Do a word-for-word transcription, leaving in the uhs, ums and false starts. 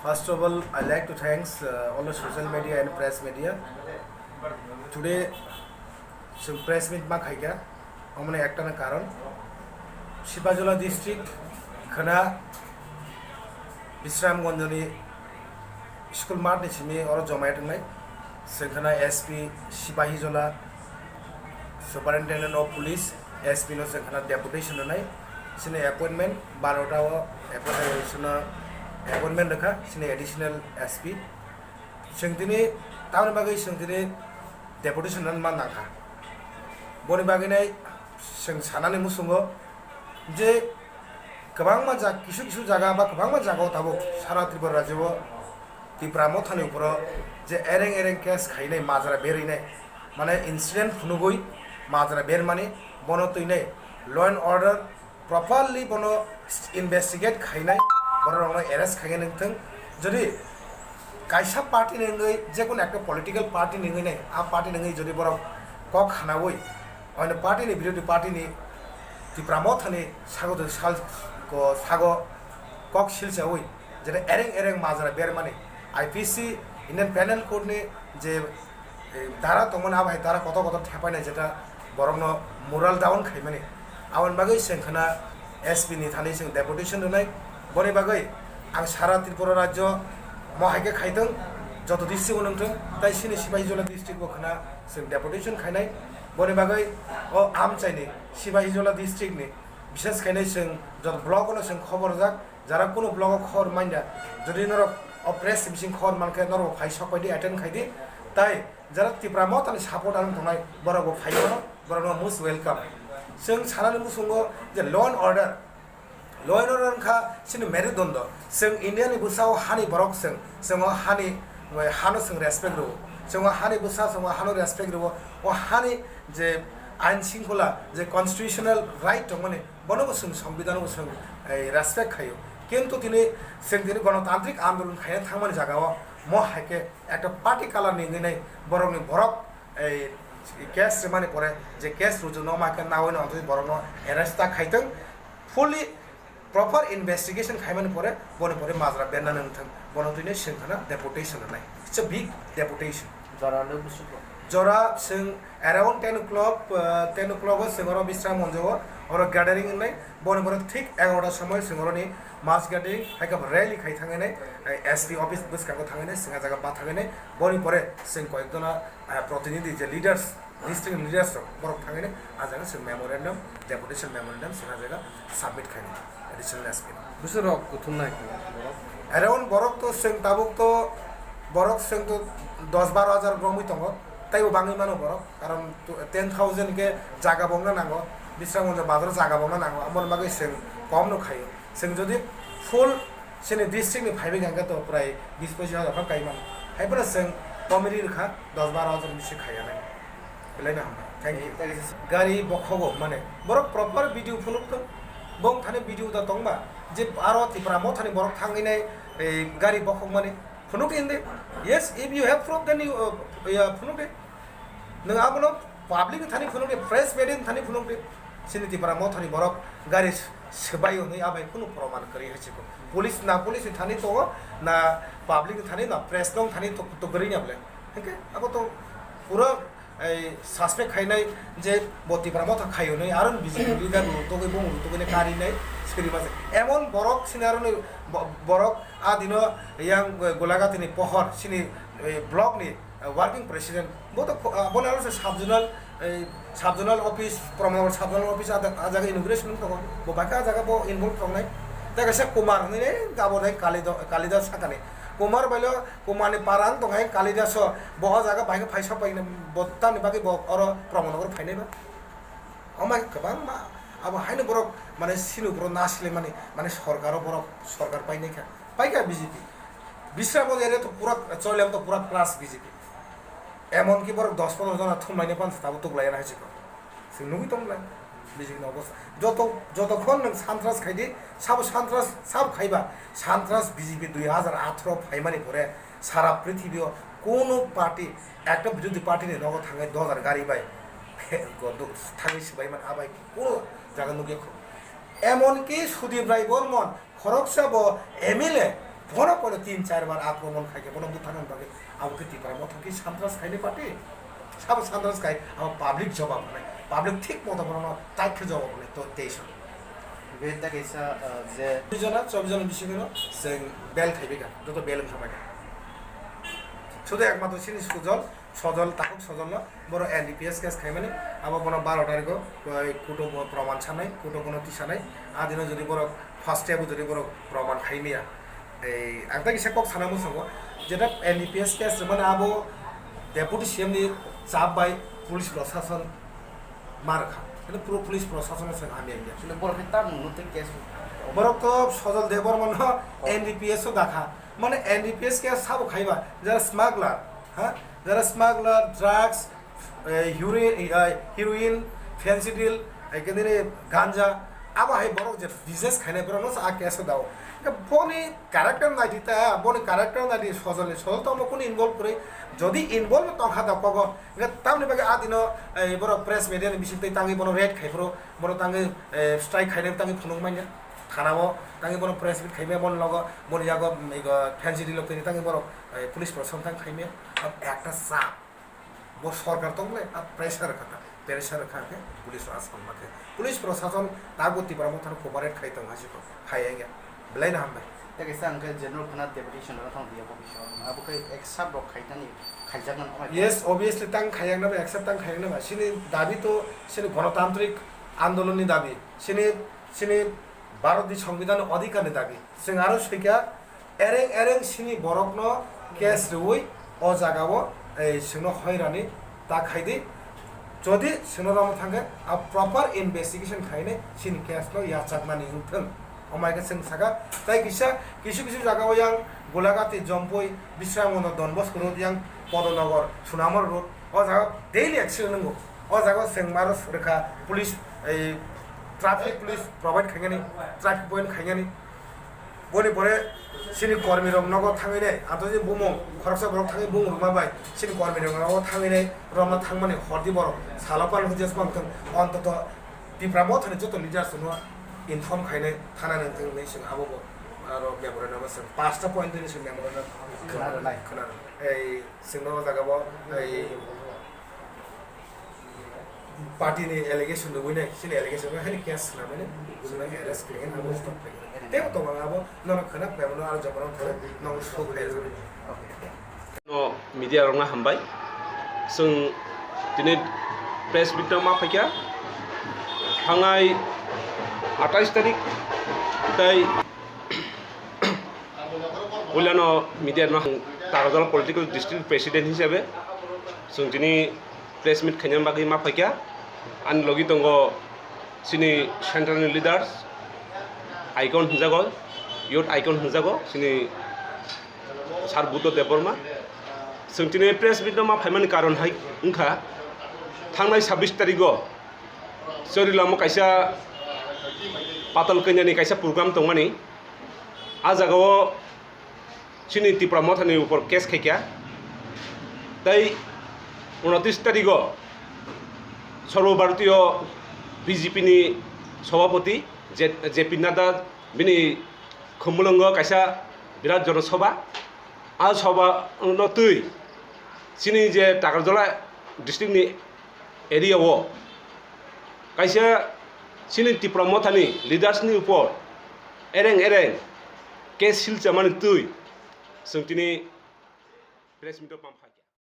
First of all, I like to thanks uh, all the social media and press media. Today, chwng press meet ma khaikha, omoni ekta na karon. Sipajola district khana Bisramganjoni school mat ni simi oro joma tongnai. Chwng khana S P Sipahijola, Superintendent of Police, S P no chwng khana deputation rwnai. Chini appointment barota o appointment rwkha chini additional S P. Chwng tini tamoni bagwi chwng tini deputation rwna man nangkha. Boni bagwi nai chwng sanani muchungo je kwbangma jak-, kisu kisu jaga ba kwbangma jaga o tabuk sara Tripura rajyo o Tipra Mothani uporo je ereng ereng case khainai, majra berwinai, mane incident phunugwi majra bermani, bono twinai law and order properly bono investigate khainai, borok rokno arrest khainai nangthung. Jodi kaisa party ni wngwi, jekunu ekta political party ni wngwi nai, a party ni wngwi jodi borok kok khanaui, oino party ni, birodhi party ni, Tipra Mothani sago, sal-, ko-, sago kok silchaui, jeta ereng ereng majra bermani, I P C, Indian Penal Code ni je, eh, dara tongmani, abo hai dara kotor kotor thepainai, jeta borokno moral down khaimani. Aboni bagwi chwng khana S P ni thani chwng deputation rwnai. Boni bagwi ang sara Tripura rajyo mo hai khe khaitwng, joto district o nungthwng, tai chini Sipahijola district bo khana chwng deputation khainai. Boni bagwi o amchaini Sipahijola district ni, bishes khainai chwng joto block o no chwng khobor rwjak, jara kunu block o khobor manya, jodi norok o press bising khobor mankhe norok phai sok pai di, attend khai di, tai jara Tipra Mothani supporter wng tongnai borok bo phai mano, borok no most welcome. Chwng sanani muchungo je law and order, law and order wngkha chini merudondo. Chwng India ni bwsao hani borok chwng, chwng o hani, hano chwng respect rwo, chwng o hani bwsa, chwng o hano respect rwo, o hani je ain shingkhola, je constitutional right tongmani, bono bo chwng, songbidhano bo chwng, eh, respect khaio. Kintu tini chwng tini gonotantrik andolon khaina thangmani jagao mo hai khe ekta party color ni wngwi nai borokni borok, eh, case rwmani pore je case rujukno ma khe naui no twi borokno arrest ta khaitwng, fully proper investigation khaimani pore boni pore majra berna nangthwng, bono twi nai chwng khana deputation rwnai. It's a big deputation. Jora le busugo. Jora chwng around ten o'clock, uh, ten o'clock o chwng oro Bisram Manjo o oro gathering wngnai. Boni pore thik egarota somoi chwng oroni mass gathering, hai khe bo rally khai thangwi nai, eh, S P office bwskango thangwi nai, chwng ah jaga ba thangwi nai. Boni pore chwng koyek jona, eh, protinidhi je leaders, district leaders rok borok thangwi nai, ah jaga chwng memorandum, deputation memorandum chwng ah jaga submit khainai additional S P no. Bwswk rok kuthum nai borok? Around borok to chwng tabuk to borok chwng to dos baro hajar romwi tongo, teibo bangwi mano borok, karon to ten thousand khe jaga bongna nango, Bisramganj bazar jaga bongna nango, aboni bagwi chwng kom no khaio. Chwng jodi full chini district ni phaibai hwnkhe to prai bis pochis hajar phano kai mano, hai phano chwng komiri rwkha dos baro hajar bisi khaiya nai. Belai no hambai. Thank you. Gari bokhogo mane borok proper video phunuk tong. Bong thani video da tongba je aro Tipra Mothani borok thangwi nai, eh, gari bokhok mani phunuk indi. Yes, if you have proof, then you, uh, yeah, phunuk de. Nwng abono public ni thani phunuk de, press media ni thani phunuk de. Chini Tipra Mothani borok gari s-, swbai hwnwi abai kunu proman kwrwi hai chikon. Police na police ni thani tongo, na public ni thani, na press no thani to, to kwrwi ya bole. Hwnkhe abo to pura ei suspect khainai je bo Tipra Motha khai hwnwi, aro B J P leader rw tugwi, bumung rw tugwi karinai swrwima se. Emon borok sini aroni bo-, borok a dino yang Golaghati ni pohor sini, eh, block ni, eh, working president. Bo to kho-, ah, bono aro se sub zonal, eh, sub zonal office, Pramanagar sub zonal office a, a jaga inauguration wng tongo. Bo bai khe a jaga bo involve tongnai. Tei kaisa Kumar hwnwi, eh, abo dai Kalida-, Kalidas sakani. Kumar bailo Kumani para ang tongkha Kalidaso, bo o jaga bai khe phai sok pai bo tamni bagwi bo oro Pramanagar phainai ba. Omo hai kwbangma abo haino borok mane sini borok na sile mani, mane sorkaro borok sorkar painai kha. Paikha B J P. Bisra bo area to pura Choilam to pura plus B J P. Emon ki borok dos pondro jona thumlaina pansa tabo tuklaiya na hai chikon. Chwng nugwi tong lai B J P ni obostha. Joto, jotokhon nwng santras khai di, sabo santras, sabo khaiba, santras B J P dui hajar atharo phaimani pore sara prithibio kunu party, ekta birodhi party ni nogo thangnai dos hajar gari bai thangwi swbai man abai kunu jaga nugya kho. Emon ki Sudip Rai Bormon khoroksa bo M L A, Bono kono tin char bar akromon khai khe bono butharnani bagwi abo khe Tipra Motha khe santras khaini party. Sabo santras khai abo public jawab hwnai. Public thik moto bono tak khe jawab hwnai to tei song. Beta kaisa, ah, je Chobbish jona, chobbish jona bisingo chwng bail khai bika, joto bail wngkha bai. Sudu ekmatro sini Sujol, Sojol, Takhuk Sojolno borok N D P S case khaimani, abo bono baro tarikgo, oi, kuto bo proman sanai, kuto bono tisanai, a dino jodi borok first step jodi borok proman khaimiya, ei, ang tei kisa kok sana muchungo, jeta N D P S case rwmani abo Deputy C M ni chap bai police prosason ma rwkha, khe puro police prosason se hamya wngya. Chwla borok khe tam nungno tei case. Borok to Sojol Debbarma no N D P S o dakha, mane N D P S case sabo khaiba, jara smuggler, ha, jara smuggler, drugs, eh, heroin, eh, heroin, fentanyl, eh, kedini ganja, abo hai borok je business khainai borok no a case o dao. Khe boni character naidi ta, boni character naidi Sojol ni, Sojol tongmo kunu involve kwrwi, jodi involve tongkha da kogo, hingke tamni bagwi a dino, eh, borok press media ni bising twi tangwi bono raid khai phuru, bono tangwi, eh, strike khainai tangwi phunuk manya, thana o tangwi bono press meet khaimaya, boni logo, boni yago, mm, ego, fentanyl rok tini tangwi borok, eh, police protection tang khaimaya, ekta sa. Bo sorkar tong le, a pressure kha ta, pressure kha khe police rok asam ma khe. Police prosason tago Tipra Motha no cooperate khai tong hasi ko, khai ya, belai na hambai. Tei kaisa ang khe general khana deputation rok thang dia office o, abo khe accept rok khai tani, khaijak nang. Yes, obviously tang khai yang na ba, accept tang khai yang na ba. Sini dabi to, sini gonotantrik andolon ni dabi, sini, sini Bharat ni Songbidan ni odhikar ni dabi. Chwng aro swikha, ereng ereng sini borokno case rwui o jagao, ei, chwngno hoirani ta khaidi. Jodi chwngno rwma thangkhe, a proper investigation khainai sini case no yachakmani wngthung. Omo hai khe chwng sakha, tei kisa kisu kisu jagao yang Gulagati, Jompui, Bisramganj, Don Bosco Road, yang Podonogor, Sunamur Road, o jaga daily accident wngo. O jaga chwng maro rwkha police, ei, traffic police provide khainani, traffic point khainani. Boni pore chini kormi rok nogo thangwi nai, anto je bumung khoroksa borok thangwi bumung rwma bai chini kormi rok nogo thangwi nai, romna thangmani hordi borok salo pal hwnjak mang thung, ontoto Tipra Mothani joto leaders no inform khainai thana nang thung hinwi chwng abo bo aro memorandum o chwng pasta point ni chwng memorandum khna rwnai. Khna rwnai. Ei chwngno o jaga bo ei party ni allegation rwui nai, chini allegation rwui hai case swnamwi nai, chwngno arrest khlaiwi nai, abo stop khlaiwi nai. Tei bo tongmani abo nono khwna khlaimano aro jotono thangwi nono show khlai rwui nai. No media rokno hambai. Chwng tini press meet no ma phaikha. Thangnai atais tarik tei puilano media no Takarjala political district president hisabe chwng tini press meet khaina bagwi ma phaikha. Ani logi tongo chini central ni leaders, icon hwnjago, youth icon hwnjago, chini Sir Buddha Debbarma. Chwng tini press meet no ma phaimani karon hai wngkha, thangnai sabbish tarigo Chorilamo kaisa Patal Kanyani kaisa program tongmani. A jagao chini Tipra Mothani upor case khaikha. Tei unotris tarigo Sarbo Bharatiyo B J P ni Sabhapati J-, J P Nadda bini khumulwngo kaisa birat jonosobha. A sobha no twi chini je Takarjala district ni area o kaisa chini Tipra Mothani leaders ni upor ereng ereng case sil chamani twi chwng tini press meet o pam phaikha.